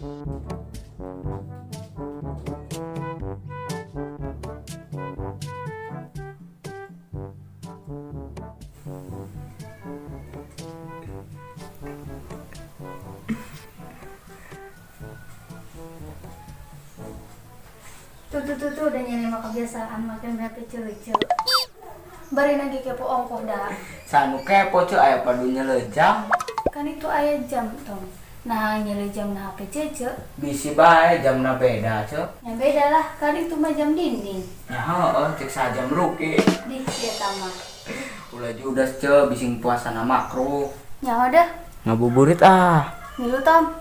Tuh tuh tuh tuh udah nyari mah kebiasaan makin berarti cucu. Bari lagi kepo ongkoh dah. Sanu kepo cuy aya padunya lejam. Kan itu aya jam tong. Nah nyele jam na HP cece. Bisi bae jamna beda cuy. Ya beda lah, kan itu mah jam dinding. Ya heeh, cek sajam ruki. Di sia mah. Ulah judas cuy, bising puasana makruh. Ya udah. Ngabuburit ah. Milu Tom.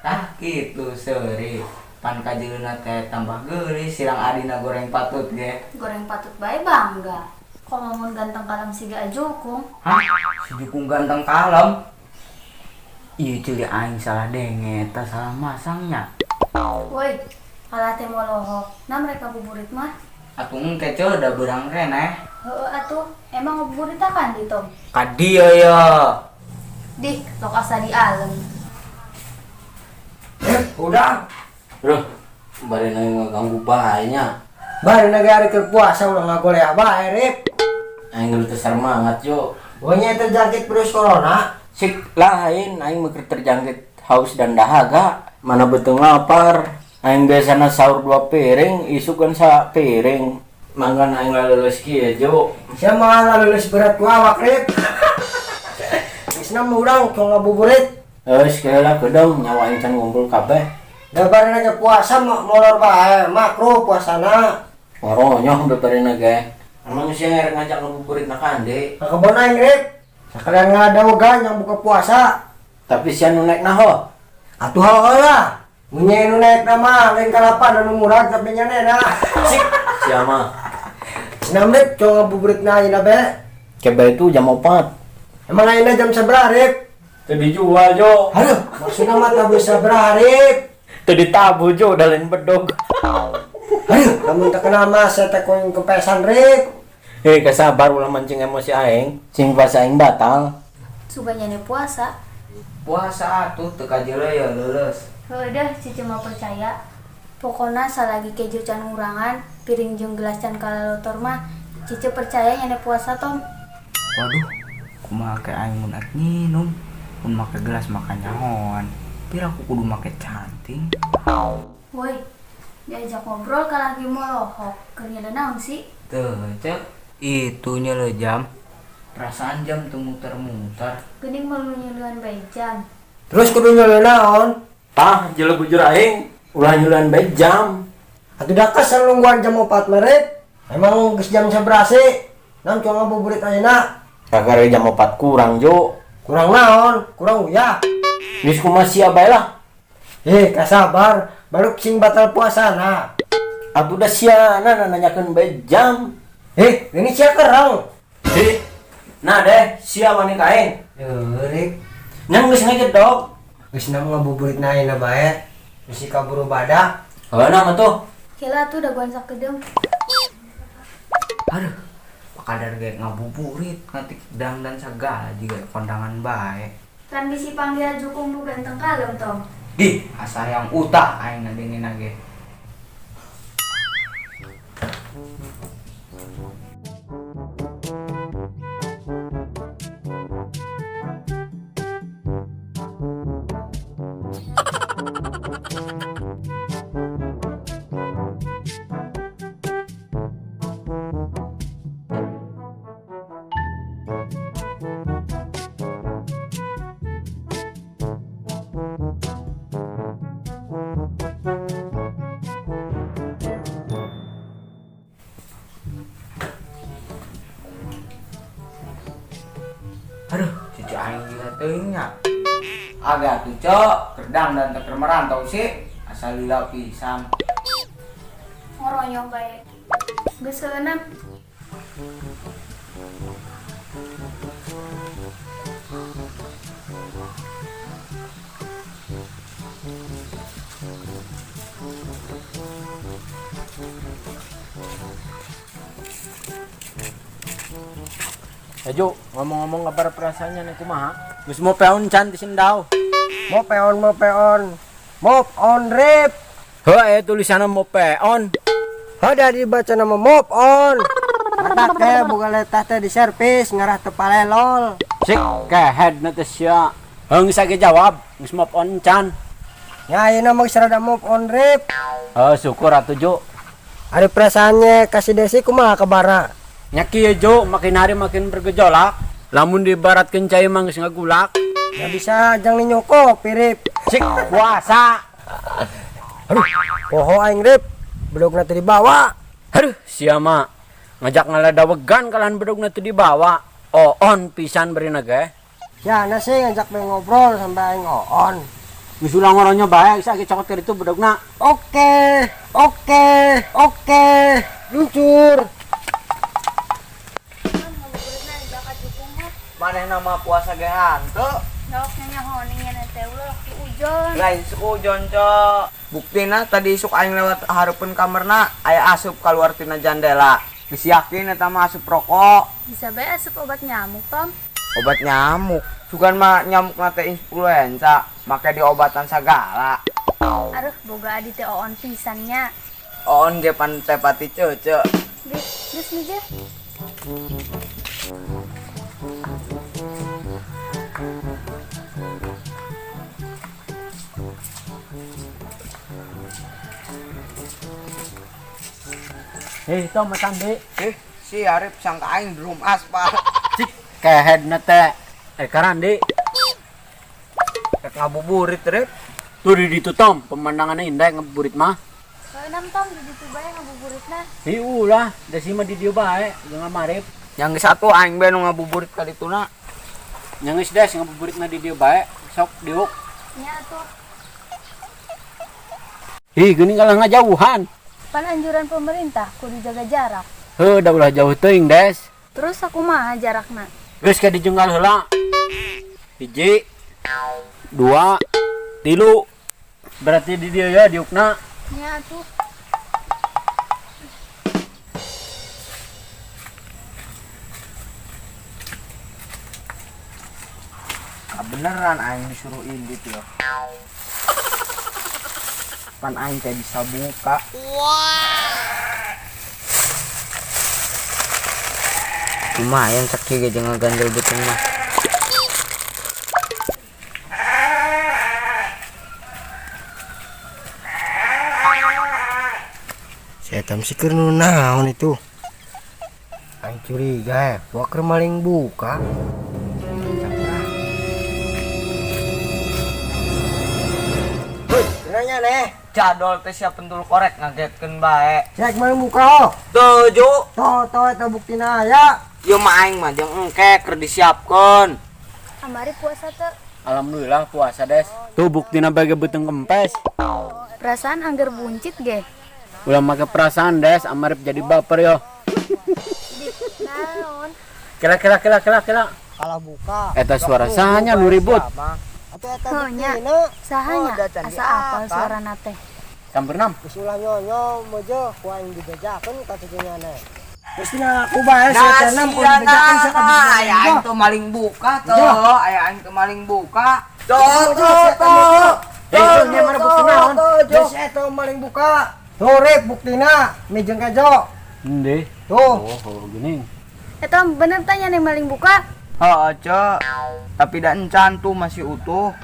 Ah gitu seuri. Pan kajeuna teh tambah geulis silang adina goreng patut ge. Goreng patut bae bangga. Kok ngomong ganteng kalem siga ajukung? Hah? Si jukung ganteng kalem? Ieu ceuli aing salah denge eta salah masangnya. Woi, kalah teh molohok. Nah mereka buburit mah. Atuh engke ceu da beurang keneh. Heueuh atuh, emang ngabuburit kan di Tom? Ka dieu ye. Dih, tok asa di alem. Udah. Bro, bari nage ngaganggu bae nya. Bari nage hari keur puasa ulah ngagoleah bae, Rip. Aing geus teu semangat yo. Pokoknya terjangkit virus corona. Sik lain aing mah keur terjangkit haus dan dahaga. Mana beuteung lapar. Aing biasana sahur 2 piring, isuk kan sa piring. Mangkan aing laleuleus kieu jo. Sia mah laleuleus berat ku awak, Rip. Geus na urang tong ngabuburit. Geus keula kedeung nyawa aing can ngumpul kabeh. Dabarna ge puasa molor bae, makruh puasana. Ngoronyong beberina ge. Emang sia ngerek ngajak ngabuburit na kande. Ka kebon aing, Rip. Sakalian ngadawogan yang buka puasa. Tapi sia nu naek na ho. Atuh heueuh lah. Mun nya nu naek na mah lain kalapan anu murag tapi nya na. Sik, sia mah. Senam Rip, cong ngabuburit na ayeuna be. Kebe itu jam 4. Emang ayeuna jam sabaraha, Rip? Teu dijual, Jo. Aduh, maksudna mah tabu sabaraha, Rip? Teu ditabuh jo, udah lain bedog. Aduh, lamun teu kenal mah saya teh kuing kepesan, Rip. Kesabar ulah mancing emosi aing, sing puasa aing batal. Suganya nih puasa. Puasa atuh teu kajeuleuh ya leuleus. Heueuh dah, cici mah percaya. Pokona salagi kejo can ngurangan, piring jeung gelas can kalalotor mah, cici percaya nyane puasa, Tom. Waduh, kumaha ke aing mun arek nginum, mun make gelas mah nyahoan. Pira aku kudu make canting. Woi, diajak ngobrol ka lagi molohok. Keur nyele naon sih? Teu, cek. Itu nyele jam. Perasaan jam tuh muter-muter. Geuning malu nyeleuan bae jam. Terus kudu nyele naon? Tah, jele bujur aing. Ulah nyeleuan bae jam. Atuh da kesel nungguan jam 4 menit. Emang geus jam sabaraha sih? Nam cuma ngabuburit ayeuna. Kakare jam 4 kurang, Jo. Kurang naon? Kurang uyah. Geus kumaha sia bae lah. Kasabar, baru sing batal puasana. Atuh da sia na nanyakeun bae jam. Ini sia kerang. Nah deh, sia wani ka aing. Rip. Nyang geus ngegedog. Geus na ngabuburit na ayeuna bae. Bisi kaburu badak. Heuh na mah tuh. Kela atuh dagoan sakedeung. Aduh, pakadar ge ngabuburit ngatik dangdan sagala jiga kondangan bae. Kan bisi panggil jukung nu ganteng kalem Tom. Dih, asa yang utah aing ngadengin ge. Aduh, cucu aing gila teuing nya. Agak tuh cok, kerdang dan teker merantau sih, asal lila pisan. Ngoronyong bae. Geus seueunam. Ajo, ngomong-ngomong kabar perasaannya nih kumaha? Geus mau peon can di sendau. Mau peon, mau peon. Move on, Rip. Heuh aya tulisanna move on. Heuh dibaca nama move on. Mata teh boga letah teh di servis ngarah teu palelol. Sik kehed na teh sia. Heung sage jawab, geus move on can. Ya ayeuna mah geus rada move on, Rip. Heuh syukur atuh Ju. Ari perasaannya kasih Desi kumaha kabarna? Nya kieu Ju, makin hari makin bergejolak. Lamun diibaratkeun cai mah geus ngagulak. Ya bisa jang ninyoko, Rip. Sik puasa. Aduh, poho aing, Rip. Bedogna teu dibawa. Aduh, sia mah ngajak ngaladawegan kalahan bedogna teu dibawa. Oon pisan berina ge. Ya, na sih ngajak bae ngobrol sampai aing oon. Geus ulah ngoronyo bae, geus age cokot ka ditu bedogna. Oke, oke, oke. Luncur. Manehna mah puasa ge hanteu. Dok nyaho nya teh ulah ujon. Lain suujon, Cok. Buktina tadi isuk aing lewat hareupeun kamarna aya asup kaluar tina jandela. Geus yakin eta mah asup rokok. Bisa bae asup obat nyamuk, Tom. Obat nyamuk. Sugan mah nyamukna teh influenza, make diobatan sagala. Aduh, boga adi teh oon pisan nya. Oon ge pan teh pati ceuceu. Geus nih. Tom macan deui. Si Arif sangka aing drum aspal. Cik kehedna teh. Karandi. Rek ngabuburit, Rip. Tuh di ditu Tom, pemandangannya indah ngabuburit mah. Enam Tom di ditu bae ngabuburitna. Hi ulah, da si mah di dieu bae jeung ngamarip. Yang geus atuh aing bae nu ngabuburit ka dituna. Yang geus des ngabuburitna di dieu bae, sok diuk. Nya atuh. Hi, geuning kalah ngajauhan. Pan anjuran pemerintah kudu jaga jarak. Heuh, da ulah jauh teuing, Des. Terus sakumaha jarakna? Geus ka dijenggal heula. 1, 2, 3. Berarti di dieu ya diukna. Nya atuh. Beneran aing disuruh indit ya. Pan aing teh bisa buka. Wow. Lumayan sakieu ge jeung ngagandel beuteung mah. Setan sih keur nu naon itu. Aing curiga ya, keur maling buka. Nanya neh, jadol teh sia pentul korek ngagetkeun bae. Cek maling buka ho. Teu, Ju. Tuh, tuh eta buktina aya. Ieu mah aing mah jeung engke keur disiapkeun. Amari puasa teu? Alhamdulillah puasa, Des. Tuh buktina bae ge beuteung kempes. Perasaan angger buncit ge. Ulah make perasaan, Des, amarip jadi baper yo. Naon? Kira kira kira kira kira. Kalah buka. Eta suara sahanya nu ribut. Nya, sahanya asa apal suarana teh. Sampeurnam. Geus ulah nyonyo mojo ku aing dibejakeun ka cucunya neh. Geus dina aku bae sia teh ku dibejakeun sia ka aya aing teu maling buka teu, aya aing teu maling buka. Tuh tuh tuh. Eh, mana buktina naon? Geus eta maling buka. Tuh Rip buktina mijeng kejo. Hende. Tuh. Oh, geuning. Eta bener tanya nih maling buka. Heeh, Cek. Tapi da encan tuh masih utuh.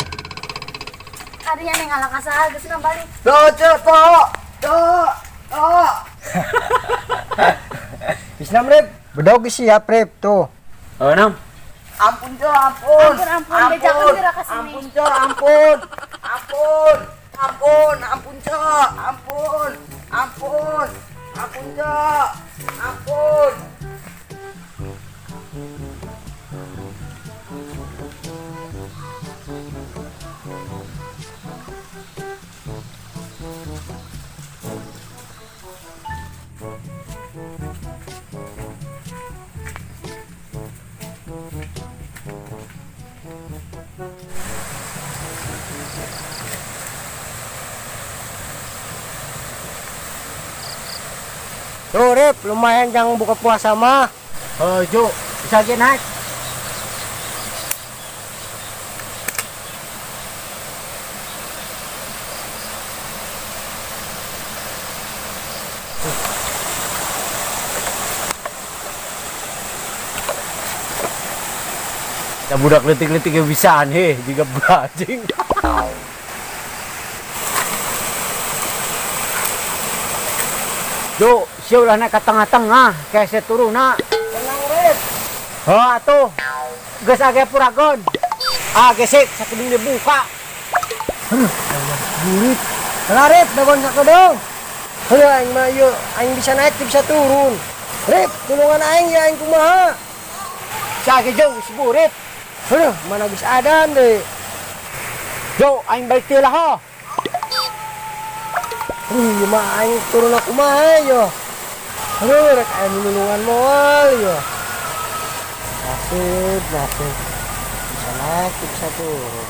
Arinya neng ala kasaha geus balik. Tuh, Cek, tuh. Tuh. Tuh. Bisnam, Rip. Bedog siap, Rip, tuh. Oh, Nam. Ampun, Cek, ampun. Ampun, ampun, bejakeun geura ka sini. Ampun, Cek, ampun. Ampun. Ampun, ampun, Cek. Ampun. Ampun. Ampun, Cek. Ampun. Tuh Rip, lumayan jangan buka puasa mah. Oh, Ju, bisa aja naik. Da budak leutik-leutik ge bisaan heh jiga bajing. Jo, sia ulah naik ka tengah-tengah, kese turunna. Tenang, Rip. Heuh atuh. Geus age puragon. Ah, gesek sakedung dibuka. Aduh, burit. Lah, Rip, dagon sakedung. Heuh, aing mah ieu, aing bisa naik teu bisa turun. Rip, tulungan aing ya aing kumaha? Sia ge jo geus burit. Heuh, mana geus adan deui. Jo, aing balik teu lah ho. Aduh, ieu mah aing turun kumaha yo. Aduh, rek aing nulungan moal yo. Nasib, nasib. Bisa naik, bisa turun.